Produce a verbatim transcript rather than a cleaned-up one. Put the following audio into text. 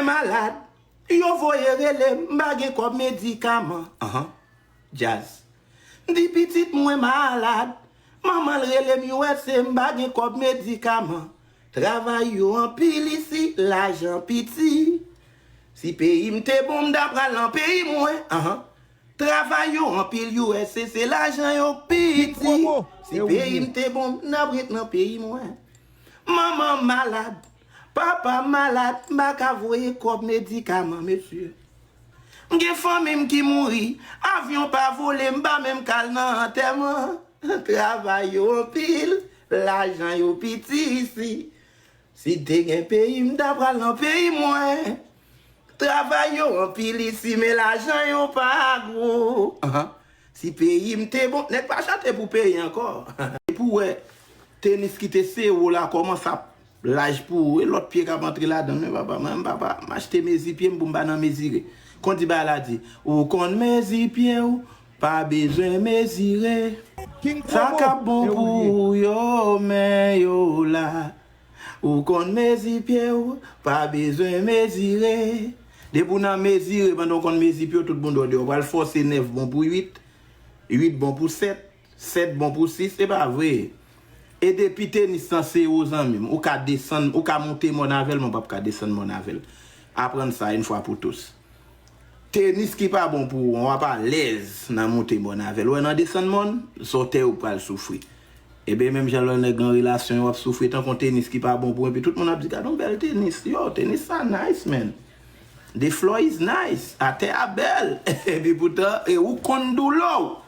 Malad, yo voye rele m, m pa gen kòb medikaman. Anhan. Djaz. M di pitit mwen malad, manman l rele m U S A, m pa gen kòb medikaman. Travay yo anpil isi, lajan piti. Si peyi m te bon, m ta pral nan peyi mwen. Anhan. Travay yo anpil U S A, se lajan yo piti. Si peyi m te bon, m ta ret nan peyi mwen. Manman m malad, papa m malad, m pa ka voye kòb medikaman, mesye. M gen fanmi m ki mouri, avyon pa vole, m pa menm ka al nan antèman. Travay yo anpil, lajan yo piti isi. Si te gen peyi, m ta pral nan peyi mwen. Travay yo anpil isi, men lajan yo pa gwo. Anhan. Si peyi m te bon, nèg pa chante pou peyi ankò. Epi w wè, tenis ki te sere w la kòmanse ap laj pou ou, e lòt pye k ap antre ladan l, men papa, mwen, papa, m achte mezi pye m pou m pa nan mezire. Kondi bagay la di, ou konn mezi pye w, pa bezwen mezire. Sa k ap bon pou ou yo, men yo la. Ou konn mezi pye w, pa bezwen mezire. Depi w nan mezire, pandan w konn mezi pye w, tout moun dòdè. Ou pral fòse nèf bon pou uit, uit bon pou sèt, sèt bon pou sis, se pa vre. E depi tenis lan sere w, zanmi m, ou ka desann, ou ka monte mòn avè l, men w p ap ka desann mòn avè l. Aprann sa yon fwa pou tous. Tenis ki pa bon pou ou, w ap alèz nan monte mòn avè l. Ou wè nan desann mòn, zòtèy ou pral soufri. Ebyen, menm jan lè nèg nan relasyon, w ap soufri tankou tenis ki pa bon pou ou, epi tout moun ap di, gade yon bèl tenis. Yo, tenis sa nice, man. The floor is nice. Atè a bèl. Epi poutan, e ou konn doulè w.